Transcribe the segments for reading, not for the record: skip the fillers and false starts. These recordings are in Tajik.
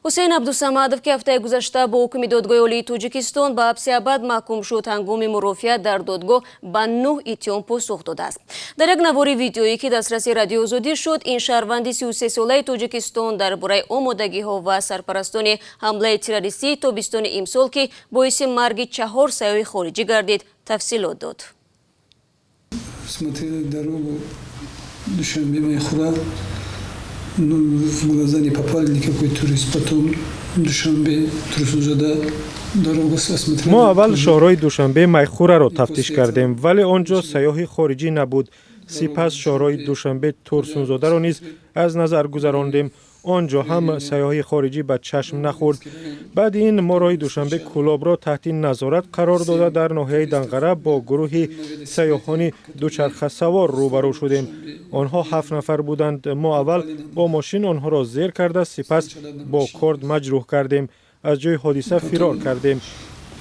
Ҳусейн Абдусамадов, ки ҳафтаи гузашта бо ҳукми Додгоҳи Олии Тоҷикистон ба ҳабси абад маҳкум шуд, ҳангоми мурофиа дар додгоҳ ба нӯҳ иттиҳом посух додааст. Дар як навори видеоӣ, ки дастраси Радиои Озодӣ шуд, ин шаҳрванди 33-солаи Тоҷикистон дар бораи омодагиҳо ва сарпарастони ҳамлаи террористии тобистони имсол, ки боиси марги чаҳор сайёҳи хориҷӣ гардид, тафсилот дод. Смотрели дорогу Душанбе Майхура, ну, в глаза не попали никакой турист. Потом Душанбе Турсунзода дорогу осмотрели. Мо аввал шоҳроҳи Душанбе Майхураро тафтиш кардем, вале он ҷо сайёҳи хориҷӣ набуд. Сипас шоҳроҳи Душанбе Турсунзодаро низ аз назар гузарондем. Он ҷо ҳам сайёҳи хориҷӣ ба чашм нахӯрд. Баъди ин мо роҳи Душанбе Кӯлобро таҳти назорат қарор дода, дар ноҳияи Данғара бо гурӯҳи сайёҳони дучархасавор рӯбарӯ шудем. Онҳо ҳафт нафар буданд. Мо аввал бо мошин онҳоро зер карда, сипас бо корд маҷрӯҳ кардем, аз ҷои ҳодиса фирор кардем.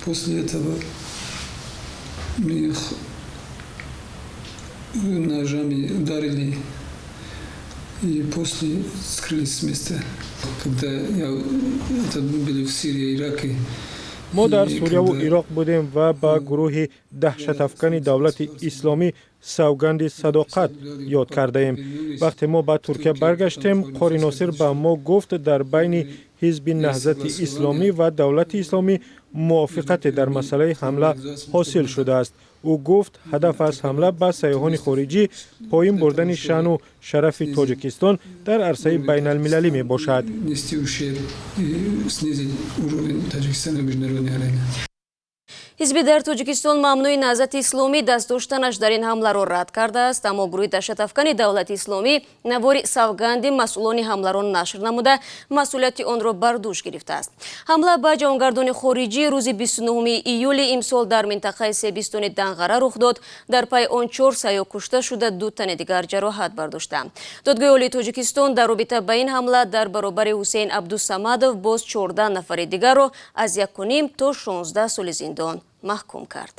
После этого мы их ножами ударили и после скрылись с места. Когда я, это мы были в Сирии, Ираке. Мо дар Сурияву Ироқ будем ва ба гурӯҳи даҳшатафкани Давлати Исломӣ савганди садоқат ёд кардаем. Вақте мо ба Туркия баргаштем, Қори Носир ба мо гуфт, дар байни Ҳизби Наҳзати Исломӣ ва Давлати Исломӣ мувофиқате дар масъалаи ҳамла ҳосил шудааст. Ӯ гуфт, ҳадаф аз ҳамла ба сайёҳони хориҷӣ поин бурдани шаъну шарафи Тоҷикистон дар арсаи байналмилалӣ мебошад. Нести ущерб и снизить уровень Таджикистана в международной арене. Ҳизби дар Тоҷикистон мамнӯи Наҳзати Исломӣ даст доштанаш дар ин ҳамларо рад кардааст, аммо гурӯҳи даҳшатафкани Давлати Исломӣ навори савганди масъулони ҳамларо нашр намуда, масъулияти онро бар дӯш гирифтааст. Ҳамла ба ҷавонгардони хориҷӣ рӯзи 29 июли имсол дар минтақаи себистони Данғара рух дод. Дар пайи он чор сайёҳ кушта шуда, ду тани дигар ҷароҳат бардоштанд. Додгоҳи Олии Тоҷикистон дар робита ба ин ҳамла дар баробари Ҳусейн Абдусамадов боз 14 нафари дигарро аз 1,5 то 16 соли зиндон маҳкум кард.